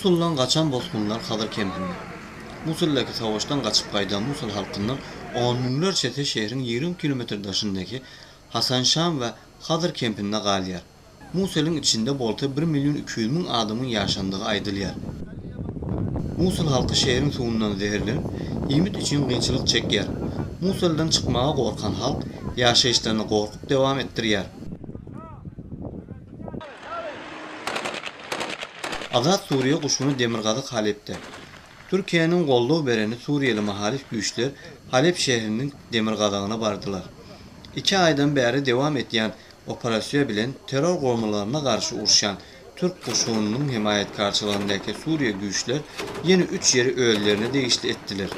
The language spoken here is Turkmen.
Musuldan gaçan bosgunlar Hazar kempinde. Musuldaky savaşdan gaçyp gaýdan Musul halkyndan on müňlerçesi şäheriň 20 kilometr daşyndaky Hasan Şam we Hazar kempinde galýar. Musulyň içinde bolsa 1 milyon 200 müň adamyň ýaşandygy aýdylýar. Musul halky şäheriň suwundan zäherlenip, iýmit üçin kynçylyk çekýär. Musuldan çykmaga gorkan halk ýaşaýyşlaryny gorkup dowam etdirýär. Azat Suriýe goşuny Demirgazyk Halepde. Türkiýäniň goldaw bereni Suriýeli muhalif güýçler Halep şäheriniň demirgazygyna bardylar. Iki aýdan bäri dowam edýän operasiýa bilen terror guramalaryna garşy uruşýan türk goşunynyň hemaýatkarçylygyndaky Suriýe güýçler ýene üç ýeri özlerine degişli etdiler.